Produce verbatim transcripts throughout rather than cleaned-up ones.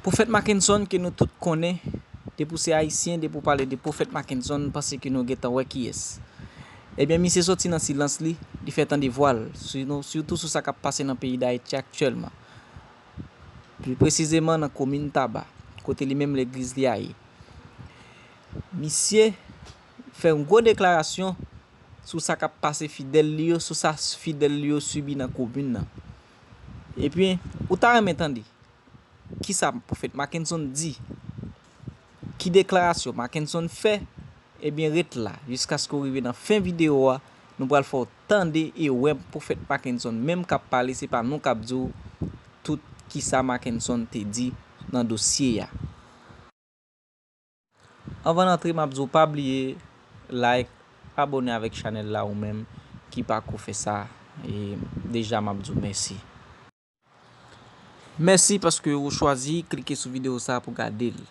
Pwofèt Mackenson ke nou tout konnen, depi w se ayisyen, depi w pale de Pwofèt Mackenson, m panse ke nou gentan wè kiyès. Ebyen, misye soti nan silans li, li fè tande vwa l, sinon, sitou sou sa k ap pase nan peyi Dayiti aktyèlman. Pli presizeman nan komin Taba, kote li menm legliz li a ye. Misye fè yon gwo deklarasyon sou sa k ap pase fidèl li yo, sou sa fidèl li yo sibi nan komin nan. Epi, ou ta renmen tande kisa Pwofèt Mackenson di, ki deklarasyon Mackenson fè, ebyen, ret la jiskaske w rive nan fen videyo a, nou pral fè w tande e wè Pwofèt Mackenson menm k ap pale, se pa nou k ap di w tout kisa Mackenson te di nan dosye a. Anvan n antre, m ap di w pa bliye like, abòne avèk chanèl la ou menm ki pako fè sa, e deja m ap di w mèsi. Mèsi paske ou chwazi klike sou videyo sa pou gade l.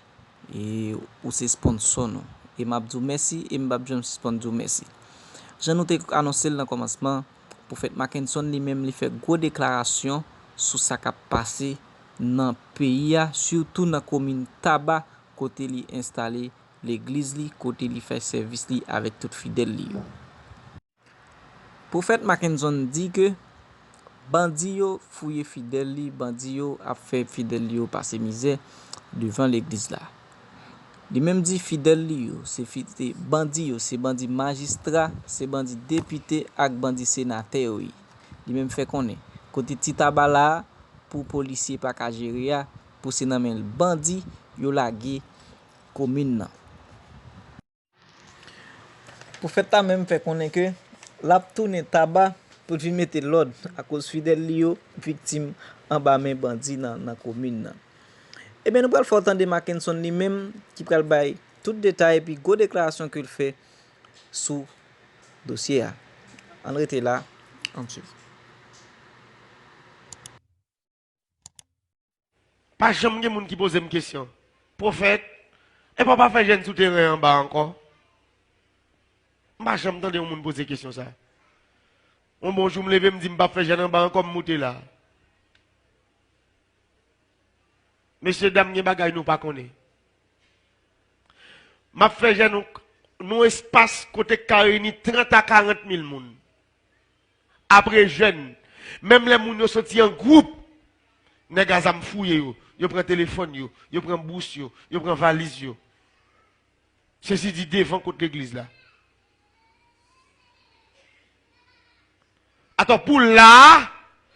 E ou se sponsò nou. E m ap di w mèsi e m p ap janm sispann di w mèsi. Jan nou te anonse l nan kòmansman, Pwofèt Mackenson li menm li fè gwo deklarasyon sou sa k ap pase nan peyi a, sitou nan komin Taba, kote li enstale legliz li, kote li fè sèvis li avèk tout fidèl li yo. Pwofèt Mackenson di ke bandi yo fouye fidèl li, bandi yo ap fè fidèl li yo pase mizè devan legliz la. Li menm di fidèl li yo, se fi-, se bandi yo, se bandi majistra, se bandi depite ak bandi senatè yo ye. Li menm fè konnen, kote Ti Taba la a, pou polisye pa ka jere a, pou se nan men bandi yo lage komin nan. Pwofèt la menm fè konnen ke l ap tounen Taba pou l vin mete lòd akoz fidèl li yo viktim anba men bandi nan, nan komin nan. Ebyen, nou pral fè w tande Mackenson li menm ki pral bay tout detay epi gwo deklarasyon ke l fè sou dosye a. Ann rete la, ann swiv. Pa janm gen moun ki poze m kesyon, Pwofèt, epa w pa fè jèn sou teren anba ankò? M pa janm tande yon moun poze kesyon sa. Yon bon jou m leve, m di m p ap fè jèn anba ankò, m moute la. Mesye dam, gen bagay nou pa konnen. M ap fè jèn nou, nou espas kote k ka reyini trant a karant mil moun. Apre jèn, menm lè moun yo soti an gwoup, nèg a zam fouye yo, yo pran telefòn yo, yo pran bous yo, yo pran valiz yo. Sezi di devan kot legliz la. Atò pou la a,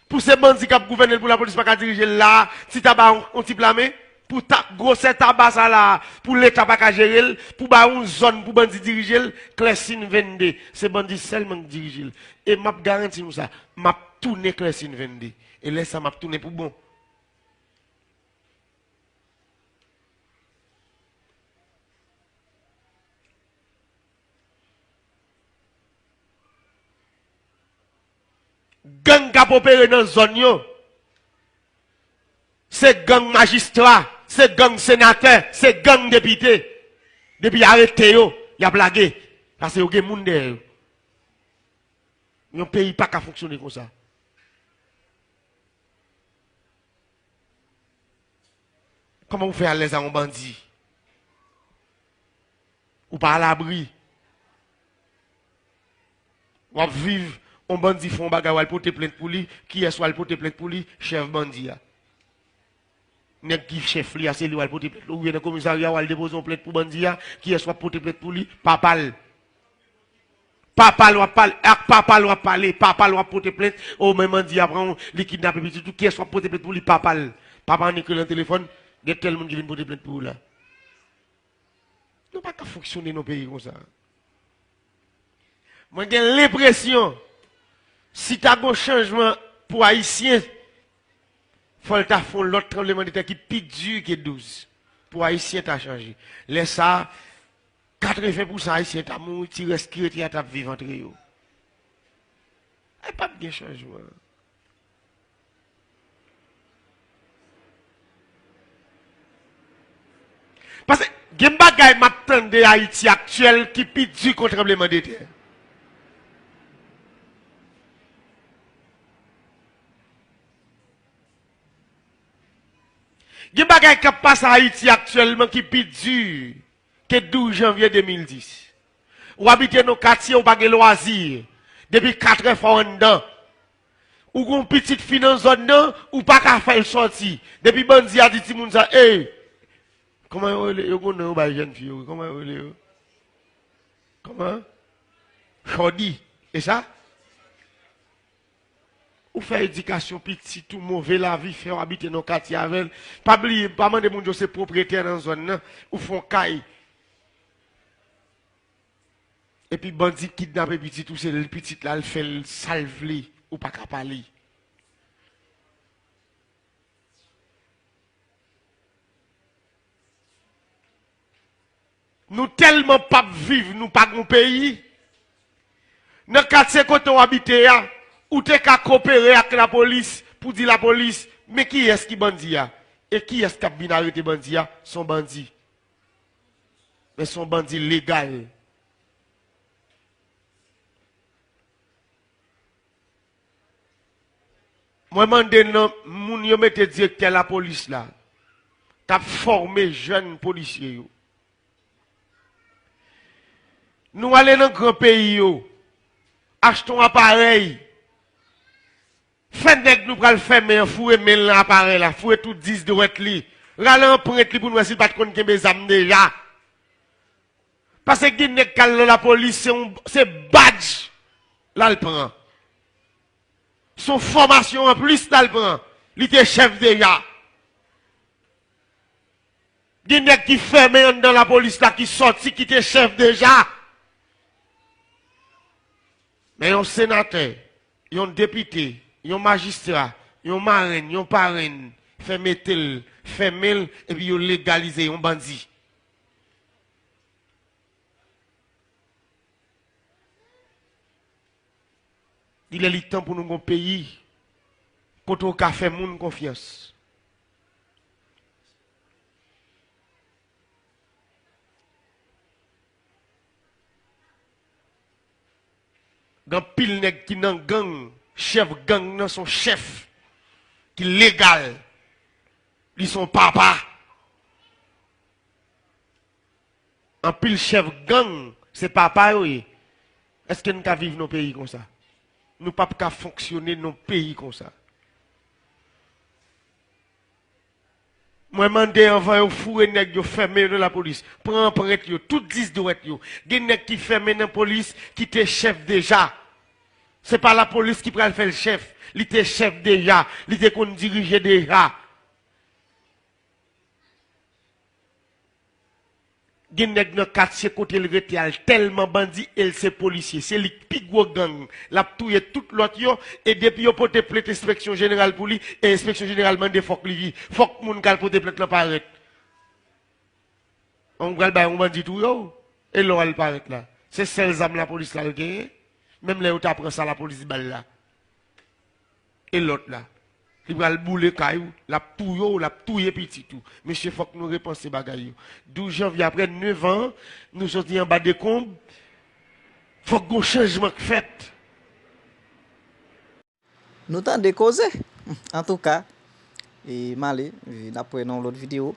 pou se bandi k ap gouvène l, pou lapolis pa ka dirije l la a, Ti Taba yon, yon tip lame, pou ta, gwosè Taba sa la a, pou Leta pa ka jere l, pou ba yon zòn pou bandi dirije l, Klèsin vennde, se bandi sèlman k dirije l. E m ap garanti nou sa, m ap tounen Klèsin vennde. E lè sa a, m ap tounen pou bon. Gang k ap opere nan zòn yo, se gang majistra, se gang senatè, se gang depite. Depi y arete yo, y ap lage. Paske yo gen moun dèyè yo. Yon peyi pa ka fonksyone konsa. Kòman ou fè alèz a yon bandi? Ou pa alabri. W ap viv, yon bandi fè yon bagay, w al pote plent pou li. Kiyès w al pote plent pou li? Chèf bandi a. Nèg ki chèf li a, se li w al pote plent. Ou rive nan komisarya, w al depoze yon plent pou bandi a. Kiyès w ap pote plent pou li? Papa l. Papa l w ap pale, ak papa l w ap pale, papa l w ap pote plent. O, men bandi a pran w, li kidnape pitit ou, kiyès w ap pote plent pou li? Papa l. Papa annik rele nan telefòn, gen tèl moun ki vin pote plent pou ou la. Nou pa ka fonksyone nan peyi konsa. Mwen gen lenpresyon, si ta gon chanjman pou Ayisyen, fò l ta fè yon lòt tranblemanntè ki pi di ke douz, pou Ayisyen ta chanje. Lè sa a, katreven pousan Ayisyen ta mouri, ti rès ki rete a t ap viv antre yo. E p ap gen chanjman. Paske gen bagay m ap tande Ayiti aktyèl ki pi di ke tranblemanntè. Gen bagay k ap pase Ayiti aktyèlman ki pi di ke douz janvye de mil dis. Ou abite nan katye, ou pa gen lwazi. Depi katrè fò w anndan. Ou gon pitit fi nan zòn nan, ou pa ka fè l sòti. Depi bandi a di timoun sa, ey, kòman yo rele? Yo gon non yo bay jèn fi yo, wi. Kòman yo rele yo? Kòman? Chòdi. E sa? Ou fè edikasyon pitit ou, move lavi fè w abite nan katye avè l. Pa bliye, pa mande moun yo se pwopriyetè nan zòn nan. Ou fè yon kay. Epi bandi kidnape pitit ou, se l pitit la, l fè l sa l vle, ou pa ka pale. Nou tèlman p ap viv, nou pa gon peyi. Nan katye kote w abite a, ou te ka kopere ak lapolis pou di lapolis, men kiyès ki bandi a? E kiyès k ap vin arete bandi a? Se yon bandi. Men se yon bandi legal. Mwen mande nan moun yo mete direktè lapolis la, k ap fòme jèn polisye yo. Nou ale nan gran peyi yo, achte yon aparèy, fè nèg nou pral fèmen an foure men l nan aparèy la, foure tout dis dwèt li, rale anprent li pou n wè si l pa t konn kenbe zam deja. Paske gen nèg k al nan lapolis, se yon, se badj l al pran. Se yon fòmasyon anplis l al pran. Li te chèf deja. Gen nèg ki fèmen anndan lapolis la ki sòti, ki te chèf deja. Men yon senatè, yon depite, yon majistra, yon marenn, yon parenn, fè mete l, fèmen l, epi yo legalize yon bandi. Li lè li tan pou nou gon peyi kote w ka fè moun konfyans. Gen anpil nèg ki nan gang, chèf gang nan se yon chèf ki legal. Li se yon papa. Anpil chèf gang, se papa yo ye. Èske n ka viv nan peyi konsa? Nou p ap ka fonksyone nan peyi konsa. Mwen mande anvan yo foure nèg yo, fèmen yo nan lapolis. Pran anprent yo, tout dis dwèt yo. Gen nèg ki fèmen nan polis ki te chèf deja. Se pa lapolis ki pral fè l chèf. Li te chèf deja. Li te konn dirije deja. Gen nèg nan katye kote l rete a, l tèlman bandi e l se polisye. Se li k pi gwo gang. L ap touye tout lòt yo. E depi yo pote plent enspeksyon jeneral pou li, e enspeksyon jeneral mande fòk li, fòk moun k al pote plent lan parèt. An, ou pral bay yon bandi touye w? E lè w al parèt la? Se sèl zam lapolis la l genyen? Menm lè yo ta pran sa lapolis ba l la. E lòt la? Li pral boule kay ou, l ap touye w, l ap touye pitit ou. Mesye, fòk nou repanse bagay yo. Douz janvye, apre nèf an, nou soti anba dekonb, fòk gon chanjman k fèt. Nou tande koze. Antouka, e m ale, e n ap wè nan yon lòt videyo.